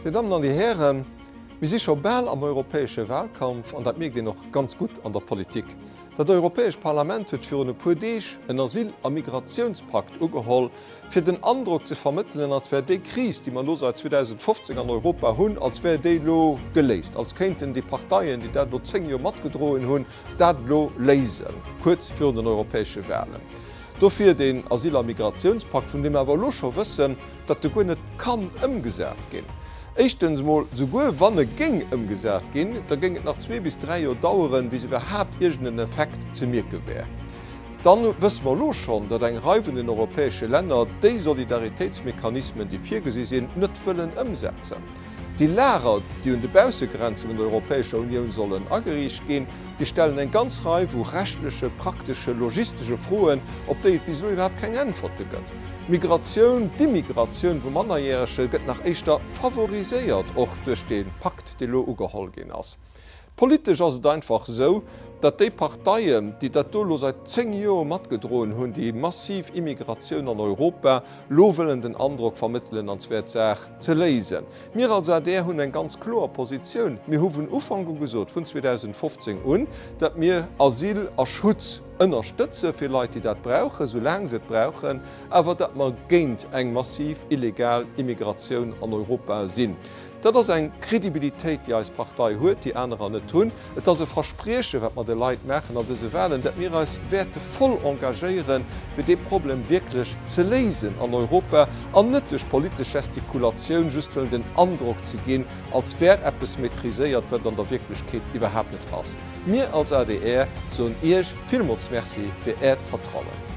Dir Dammen an Dir Hären, mir si scho bal am europäesche Wahlkampf an dat mierkt een och ganz gutt an der Politik. Dat Europäescht Parlament huet virun e puer Deeg en Asyl a Migrationspakt ugeholl, fir den Androck ze vermëttelen, als wär déi Kris, déi mer elo seit 2015 an Europa hunn, als wär déi elo geléist, als kéinten déi Parteien, déi dat elo 10 Joer matgedroen hunn, dat elo léisen, kuerz virun den europäesche Wahlen. Dofir deen Asyl a Migrationspakt, vun deem mer awer elo scho wëssen, datt e guer net kann ëmgesat ginn. Éischtens emol, souguer wann e géing ëmgesat ginn, da géing et nach zwee bis dräi Joer daueren, bis iwwerhaapt iergend en Effekt ze mierke wär. Dann wësse mer elo schonn, datt eng Rei vun den europäesche Länner déi Solidaritéitsmechanismen, déi virgesi sinn, net wëllen ëmsetzen. Déi Lager, déi un de Baussegrenze vun der Europäescher Unioun sollen ageriicht ginn, déi stellen eng ganz Rei vu rechtleche, praktesche, logistesche Froen, op déi et bis elo iwwerhaapt keng Äntwerte gëtt. D'Migratioun, d'Immigratioun vu Mannerjärege gëtt nach éischter favoriséiert, och duerch dee Pakt, dee lo ugeholl ginn ass. Politesch ass et einfach esou, datt déi Parteien, déi dat do elo seit 10 Joer matgedroen hunn, déi massiv Immigratioun an Europa, lo wëllen den Androck vermëttelen, als wär d'Saach ze léisen. Mir als adr hunn eng ganz kloer Positioun. Mir hu vun Ufank u gesot, vun 2015 un, datt mir Asyl a Schutz ënnerstëtze fir Leit, déi dat brauchen, soulaang se et brauchen, awer datt mer géint eng massiv illegal Immigratioun an Europa sinn. Dat ass eng Kredibilitéit, déi eis Partei huet, déi anerer net hunn. Et ass e Versprieche, wat mer de Leit maachen an dëse Wahlen, dat mir eis wäerte voll engagéieren, fir dee Problem wierklech ze léisen an Europa an net duerch politesch Gestikulatioun just wëllen den Androck ze ginn, als wär eppes maîtriséiert, wat et an der Wierklechkeet iwwerhaapt net ass. Mir als adr soen Iech villmools Merci fir Äert Vertrauen.